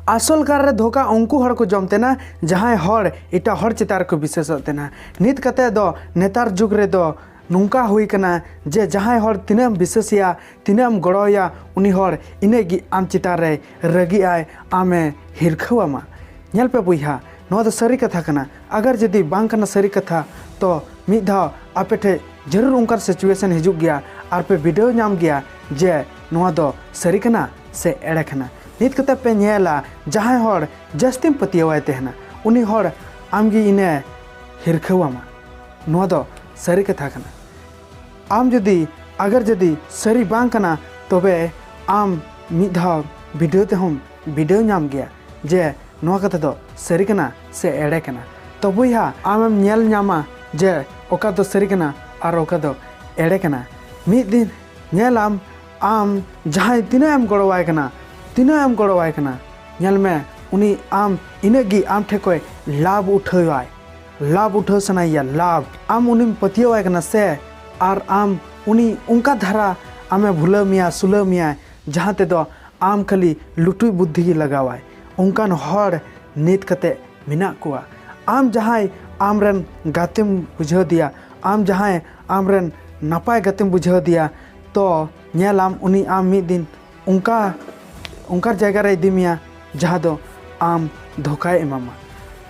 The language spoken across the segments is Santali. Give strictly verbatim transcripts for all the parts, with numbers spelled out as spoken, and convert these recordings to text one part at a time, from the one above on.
ᱟᱥᱚᱞ ᱠᱟᱨ ᱨᱮ ᱫᱷᱳᱠᱟ ᱩᱱᱠᱩ ᱦᱚᱲ ᱠᱚ ᱡᱚᱢ ᱛᱟᱦᱮᱱᱟ, ᱡᱟᱦᱟᱸᱭ ᱦᱚᱲ ᱮᱴᱟᱜ ᱦᱚᱲ ᱪᱮᱛᱟᱱ ᱨᱮᱠᱚ ᱵᱤᱥᱥᱟᱹᱥᱚᱜ ᱛᱟᱦᱮᱱᱟ᱾ ᱱᱤᱛ ᱠᱟᱛᱮ ᱫᱚ, ᱱᱮᱛᱟᱨ ᱡᱩᱜᱽ ᱨᱮᱫᱚ ᱱᱚᱝᱠᱟ ᱦᱩᱭ ᱠᱟᱱᱟ ᱡᱮ ᱡᱟᱦᱟᱸᱭ ᱦᱚᱲ ᱛᱤᱱᱟᱹᱜ ᱮᱢ ᱵᱤᱥᱥᱟᱹᱥᱮᱭᱟ, ᱛᱤᱱᱟᱹᱜ ᱮᱢ ᱜᱚᱲᱚᱣᱟᱭᱟ, ᱩᱱᱤ ᱦᱚᱲ ᱤᱱᱟᱹᱜ ᱜᱮ ᱟᱢ ᱪᱮᱛᱟᱱ ᱨᱮ ᱨᱟᱹᱜᱤᱜ ᱟᱭ, ᱟᱢᱮ ᱦᱤᱨᱠᱷᱟᱹᱣᱟᱢᱟ᱾ ᱧᱮᱞ ᱯᱮ ᱵᱚᱭᱦᱟ, ᱱᱚᱣᱟ ᱫᱚ ᱥᱟᱹᱨᱤ ᱠᱟᱛᱷᱟ ᱠᱟᱱᱟ᱾ ᱟᱜᱟᱨ ᱡᱩᱫᱤ ᱵᱟᱝ ᱠᱟᱱᱟ ᱥᱟᱹᱨᱤ ᱠᱟᱛᱷᱟ, ᱛᱚ ᱢᱤᱫ ᱫᱷᱟᱣ ᱟᱯᱮ ᱴᱷᱮᱡ ᱡᱟᱹᱨᱩᱲ ᱚᱱᱠᱟᱱ situation ᱦᱤᱡᱩᱜ ᱜᱮᱭᱟ ᱟᱨ ᱯᱮ ᱵᱤᱰᱟᱹᱣ ᱧᱟᱢ ᱜᱮᱭᱟ ᱡᱮ ᱱᱚᱣᱟ ᱫᱚ ᱥᱟᱹᱨᱤ ᱠᱟᱱᱟ ᱥᱮ ᱮᱲᱮ ᱠᱟᱱᱟ᱾ ᱱᱤᱛ ᱠᱟᱛᱮ ᱯᱮ ᱧᱮᱞᱟ, ᱡᱟᱦᱟᱸᱭ ᱦᱚᱲ ᱡᱟᱹᱥᱛᱤᱢ ᱯᱟᱹᱛᱭᱟᱹᱣᱟᱭ ᱛᱟᱦᱮᱱᱟ, ᱩᱱᱤ ᱦᱚᱲ ᱟᱢᱜᱮ ᱤᱱᱟᱹ ᱦᱤᱨᱠᱷᱟᱹᱣᱟᱢᱟ᱾ ᱱᱚᱣᱟ ᱫᱚ ᱥᱟᱹᱨᱤ ᱠᱟᱛᱷᱟ ᱠᱟᱱᱟ᱾ ᱟᱢ ᱡᱩᱫᱤ, ᱟᱜᱟᱨ ᱡᱩᱫᱤ ᱥᱟᱹᱨᱤ ᱵᱟᱝ ᱠᱟᱱᱟ, ᱛᱚᱵᱮ ᱟᱢ ᱢᱤᱫ ᱫᱷᱟᱣ ᱵᱤᱰᱟᱹᱣ ᱛᱮᱦᱚᱸᱢ ᱵᱤᱰᱟᱹᱣ ᱧᱟᱢ ᱜᱮᱭᱟ ᱡᱮ ᱱᱚᱣᱟ ᱠᱟᱛᱷᱟ ᱫᱚ ᱥᱟᱹᱨᱤ ᱠᱟᱱᱟ ᱥᱮ ᱮᱲᱮ ᱠᱟᱱᱟ᱾ ᱛᱚ ᱵᱚᱭᱦᱟ, ᱟᱢᱮᱢ ᱧᱮᱞ ᱧᱟᱢᱟ ᱡᱮ ᱚᱠᱟ ᱫᱚ ᱥᱟᱹᱨᱤ ᱠᱟᱱᱟ ᱟᱨ ᱚᱠᱟ ᱫᱚ ᱮᱲᱮ ᱠᱟᱱᱟ᱾ ᱢᱤᱫ ᱫᱤᱱ ᱧᱮᱞᱟᱢ, ᱟᱢ ᱡᱟᱦᱟᱸᱭ ᱛᱤᱱᱟᱹᱜ ᱮᱢ ᱜᱚᱲᱚᱣᱟᱭ ᱠᱟᱱᱟ, ᱛᱤᱱᱟᱹᱜ ᱮᱢ ᱜᱚᱲᱚᱣᱟᱭ ᱠᱟᱱᱟ, ᱧᱮᱞ ᱢᱮ, ᱩᱱᱤ ᱟᱢ ᱤᱱᱟᱹᱜ ᱜᱮ ᱟᱢ ᱴᱷᱮᱱ ᱠᱷᱚᱱ ᱞᱟᱵᱷ ᱩᱴᱷᱟᱹᱣᱟᱭ, ᱞᱟᱵᱷ ᱩᱴᱷᱟᱹᱣ ᱥᱟᱱᱟᱭᱮᱭᱟ, ᱞᱟᱵᱷ᱾ ᱟᱢ ᱩᱱᱤᱢ ᱯᱟᱹᱛᱭᱟᱹᱣᱟᱭ ᱠᱟᱱᱟ ᱥᱮ, ᱟᱨ ᱟᱢ ᱩᱱᱤ ᱚᱱᱠᱟ ᱫᱷᱟᱨᱟ ᱟᱢᱮ ᱵᱷᱩᱞᱟᱹᱣ ᱢᱮᱭᱟ, ᱥᱩᱞᱟᱹᱣ ᱢᱮᱭᱟᱭ, ᱡᱟᱦᱟᱸ ᱛᱮᱫᱚ ᱟᱢ ᱠᱷᱟᱹᱞᱤ ᱞᱩᱴᱩᱡ ᱵᱩᱫᱽᱫᱷᱤ ᱜᱮ ᱞᱟᱜᱟᱣᱟᱭ᱾ ᱚᱱᱠᱟᱱ ᱦᱚᱲ ᱱᱤᱛ ᱠᱟᱛᱮ ᱢᱮᱱᱟᱜ ᱠᱚᱣᱟ᱾ ᱟᱢ ᱡᱟᱦᱟᱸᱭ ᱟᱢᱨᱮᱱ ᱜᱟᱛᱮᱢ ᱵᱩᱡᱷᱟᱹᱣ ᱫᱮᱭᱟ, ᱟᱢ ᱡᱟᱦᱟᱸᱭ ᱟᱢᱨᱮᱱ ᱱᱟᱯᱟᱭ ᱜᱟᱛᱮᱢ ᱵᱩᱡᱷᱟᱹᱣ ᱫᱮᱭᱟ, ᱛᱚ ᱧᱮᱞᱟᱢ ᱩᱱᱤ ᱟᱢ ᱢᱤᱫ ᱫᱤᱱ ᱚᱱᱠᱟ, ᱚᱱᱠᱟᱱ ᱡᱟᱭᱜᱟ ᱨᱮ ᱤᱫᱤ ᱢᱮᱭᱟ ᱡᱟᱦᱟᱸ ᱫᱚ ᱟᱢ ᱫᱷᱳᱠᱟᱭ ᱮᱢᱟᱢᱟ᱾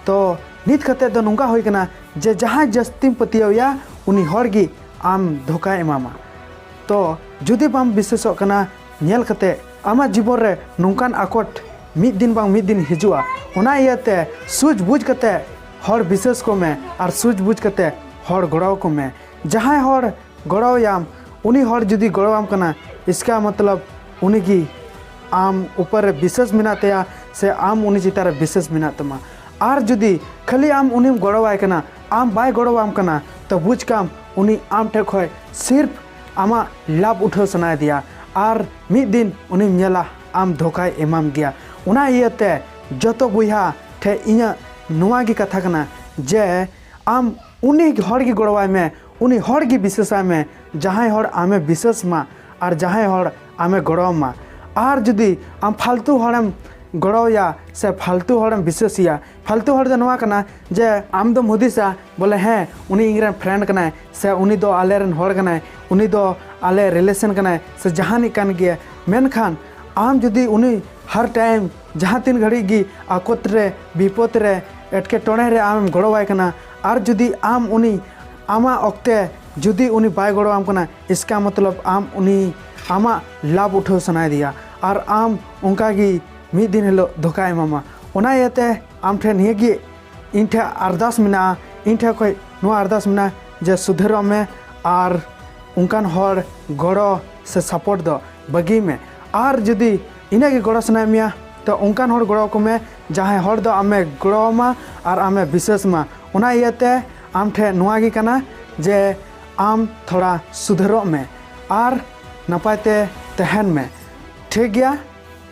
ᱛᱚ ᱱᱤᱛ ᱠᱟᱛᱮ ᱫᱚ ᱱᱚᱝᱠᱟ ᱦᱩᱭ ᱠᱟᱱᱟ ᱡᱮ ᱡᱟᱦᱟᱸᱭ ᱡᱟᱹᱥᱛᱤᱢ ᱯᱟᱹᱛᱭᱟᱹᱣ ᱮᱭᱟ, ᱩᱱᱤ ᱦᱚᱲ ᱜᱮ ᱟᱢ ᱫᱷᱳᱠᱟᱭ ᱮᱢᱟᱢᱟ᱾ ᱛᱚ ᱡᱩᱫᱤ ᱵᱟᱢ ᱵᱤᱥᱥᱟᱹᱥᱚᱜ ᱠᱟᱱᱟ, ᱧᱮᱞ ᱠᱟᱛᱮ ᱟᱢᱟᱜ ᱡᱤᱵᱚᱱ ᱨᱮ ᱱᱚᱝᱠᱟᱱ ᱟᱠᱚᱴ ᱢᱤᱫ ᱫᱤᱱ ᱵᱟᱝ ᱢᱤᱫ ᱫᱤᱱ ᱦᱤᱡᱩᱜᱼᱟ᱾ ᱚᱱᱟ ᱤᱭᱟᱹᱛᱮ ᱥᱩᱡᱽ ᱵᱩᱡᱽ ᱠᱟᱛᱮ ᱦᱚᱲ ᱵᱤᱥᱥᱟᱹᱥ ᱠᱚᱢᱮ ᱟᱨ ᱥᱩᱡᱽ ᱵᱩᱡᱽ ᱠᱟᱛᱮ ᱦᱚᱲ ᱜᱚᱲᱚ ᱟᱠᱚ ᱢᱮ᱾ ᱡᱟᱦᱟᱸᱭ ᱦᱚᱲ ᱜᱚᱲᱚᱣᱟᱭᱟᱢ, ᱩᱱᱤ ᱦᱚᱲ ᱡᱩᱫᱤ ᱜᱚᱲᱚᱣᱟᱢ ᱠᱟᱱᱟ, ᱤᱥᱠᱟ ᱢᱚᱛᱞᱚᱵ ᱩᱱᱤ ᱜᱮ ᱟᱢ ᱩᱯᱚᱨ ᱨᱮ ᱵᱤᱥᱥᱟᱹᱥ ᱢᱮᱱᱟᱜ ᱛᱟᱭᱟ ᱥᱮ ᱟᱢ ᱩᱱᱤ ᱪᱮᱛᱟᱱ ᱨᱮ ᱵᱤᱥᱥᱟᱹᱥ ᱢᱮᱱᱟᱜ ᱛᱟᱢᱟ᱾ ᱟᱨ ᱡᱩᱫᱤ ᱠᱷᱟᱹᱞᱤ ᱟᱢ ᱩᱱᱤᱢ ᱜᱚᱲᱚᱣᱟᱭ ᱠᱟᱱᱟ, ᱟᱢ ᱵᱟᱭ ᱜᱚᱲᱚᱣᱟᱢ ᱠᱟᱱᱟ, ᱛᱚ ᱵᱩᱡᱽ ᱠᱟᱢ ᱩᱱᱤ ᱟᱢ ᱴᱷᱮᱱ ᱠᱷᱚᱱ ᱥᱤᱨᱯ ᱟᱢᱟᱜ ᱞᱟᱵᱷ ᱩᱴᱷᱟᱹᱣ ᱥᱟᱱᱟᱭᱮᱫᱮᱭᱟ᱾ ᱟᱨ ᱢᱤᱫ ᱫᱤᱱ ᱩᱱᱤᱢ ᱧᱮᱞᱟ ᱟᱢ ᱫᱷᱳᱠᱟᱭ ᱮᱢᱟᱢ ᱜᱮᱭᱟ᱾ ᱚᱱᱟ ᱤᱭᱟᱹᱛᱮ ᱡᱚᱛᱚ ᱵᱚᱭᱦᱟ ᱴᱷᱮᱱ ᱤᱧᱟᱹᱜ ᱱᱚᱣᱟ ᱜᱮ ᱠᱟᱛᱷᱟ ᱠᱟᱱᱟ ᱡᱮ ᱟᱢ ᱩᱱᱤ ᱦᱚᱲ ᱜᱮ ᱜᱚᱲᱚᱣᱟᱭ ᱢᱮ, ᱩᱱᱤ ᱦᱚᱲ ᱜᱮ ᱵᱤᱥᱥᱟᱹᱥᱟᱭ ᱢᱮ, ᱡᱟᱦᱟᱸᱭ ᱦᱚᱲ ᱟᱢᱮ ᱵᱤᱥᱥᱟᱹᱥ ᱢᱟ ᱟᱨ ᱡᱟᱦᱟᱸᱭ ᱦᱚᱲ ᱟᱢᱮ ᱜᱚᱲᱚ ᱟᱢᱟ᱾ ᱟᱨ ᱡᱩᱫᱤ ᱟᱢ ᱯᱷᱟᱞᱛᱩ ᱦᱚᱲᱮᱢ ᱜᱚᱲᱚᱣᱟᱭᱟ ᱥᱮ ᱯᱷᱟᱞᱛᱩ ᱦᱚᱲᱮᱢ ᱵᱤᱥᱣᱟᱹᱥᱮᱭᱟ᱾ ᱯᱷᱟᱞᱛᱩ ᱦᱚᱲ ᱫᱚ ᱱᱚᱣᱟ ᱠᱟᱱᱟ ᱡᱮ ᱟᱢ ᱫᱚᱢ ᱦᱩᱫᱤᱥᱟ ᱵᱚᱞᱮ, ᱦᱮᱸ, ᱩᱱᱤ ᱤᱧᱨᱮᱱ friend ᱠᱟᱱᱟᱭ ᱥᱮ ᱩᱱᱤ ᱫᱚ ᱟᱞᱮᱨᱮᱱ ᱦᱚᱲ ᱠᱟᱱᱟᱭ, ᱩᱱᱤ ᱫᱚ ᱟᱞᱮ relation ᱠᱟᱱᱟᱭ ᱥᱮ ᱡᱟᱦᱟᱱᱤᱡ ᱠᱟᱱ ᱜᱮᱭᱟ, ᱢᱮᱱᱠᱷᱟᱱ ᱟᱢ ᱡᱩᱫᱤ ᱩᱱᱤ ᱦᱟᱨ time ᱡᱟᱦᱟᱸ ᱛᱤᱱ ᱜᱷᱟᱹᱲᱤᱡ ᱜᱮ ᱟᱠᱚᱛ ᱨᱮ, ᱵᱤᱯᱚᱫ ᱨᱮ, ᱮᱴᱠᱮᱴᱚᱬᱮ ᱨᱮ ᱟᱢᱮᱢ ᱜᱚᱲᱚᱣᱟᱭ ᱠᱟᱱᱟ, ᱟᱨ ᱡᱩᱫᱤ ᱟᱢ ᱩᱱᱤ ᱟᱢᱟᱜ ᱚᱠᱛᱮ ᱡᱩᱫᱤ ᱩᱱᱤ ᱵᱟᱭ ᱜᱚᱲᱚᱣᱟᱢ ᱠᱟᱱᱟ, ᱤᱥᱠᱟ ᱢᱚᱛᱞᱚᱵ ᱟᱢ ᱩᱱᱤ ᱟᱢᱟᱜ ᱞᱟᱵᱷ ᱩᱴᱷᱟᱹᱣ ᱥᱟᱱᱟᱭᱮᱫᱮᱭᱟ, ᱟᱨ ᱟᱢ ᱚᱱᱠᱟ ᱜᱮ ᱢᱤᱫ ᱫᱤᱱ ᱦᱤᱞᱳᱜ ᱫᱷᱳᱠᱟ ᱮᱢᱟᱢᱟ᱾ ᱚᱱᱟ ᱤᱭᱟᱹᱛᱮ ᱟᱢ ᱴᱷᱮᱱ ᱱᱤᱭᱟᱹ ᱜᱮ ᱤᱧ ᱴᱷᱮᱱ ᱟᱨᱫᱟᱥ ᱢᱮᱱᱟᱜᱼᱟ, ᱤᱧ ᱴᱷᱮᱱ ᱠᱷᱚᱱ ᱱᱚᱣᱟ ᱟᱨᱫᱟᱥ ᱢᱮᱱᱟᱜᱼᱟ ᱡᱮ ᱥᱩᱫᱷᱟᱹᱨᱚᱜ ᱢᱮ ᱟᱨ ᱚᱱᱠᱟᱱ ᱦᱚᱲ ᱜᱚᱲᱚ ᱥᱮ support ᱫᱚ ᱵᱟᱹᱜᱤᱭ ᱢᱮ᱾ ᱟᱨ ᱡᱩᱫᱤ ᱤᱱᱟᱹᱜ ᱜᱮ ᱜᱚᱲᱚ ᱥᱟᱱᱟᱭᱮᱫ ᱢᱮᱭᱟ, ᱛᱚ ᱚᱱᱠᱟᱱ ᱦᱚᱲ ᱜᱚᱲᱚ ᱟᱠᱚ ᱢᱮ, ᱡᱟᱦᱟᱸᱭ ᱦᱚᱲ ᱫᱚ ᱟᱢᱮ ᱜᱚᱲᱚ ᱟᱢᱟ ᱟᱨ ᱟᱢᱮ ᱵᱤᱥᱣᱟᱹᱥ ᱢᱟ᱾ ᱚᱱᱟ ᱤᱭᱟᱹᱛᱮ ᱟᱢ ᱴᱷᱮᱱ ᱱᱚᱣᱟ ᱜᱮ ᱠᱟᱱᱟ ᱡᱮ ᱟᱢ ᱛᱷᱚᱲᱟ ᱥᱩᱫᱷᱟᱹᱨᱚᱜ ᱢᱮ ᱟᱨ ᱱᱟᱯᱟᱭ ᱛᱮ ᱛᱟᱦᱮᱱ ᱢᱮ᱾ ᱴᱷᱤᱠ ᱜᱮᱭᱟ,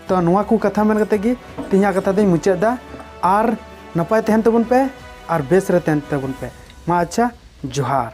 ᱛᱚ ᱱᱚᱣᱟ ᱠᱚ ᱠᱟᱛᱷᱟ ᱢᱮᱱ ᱠᱟᱛᱮ ᱜᱮ ᱛᱮᱦᱮᱧᱟᱜ ᱠᱟᱛᱷᱟ ᱫᱚᱧ ᱢᱩᱪᱟᱹᱫ ᱮᱫᱟ᱾ ᱟᱨ ᱱᱟᱯᱟᱭ ᱛᱟᱦᱮᱱ ᱛᱟᱵᱚᱱ ᱯᱮ ᱟᱨ ᱵᱮᱥ ᱨᱮ ᱛᱟᱦᱮᱱ ᱛᱟᱵᱚᱱ ᱯᱮ᱾ ᱢᱟ ᱟᱪᱪᱷᱟ, ᱡᱚᱦᱟᱨ᱾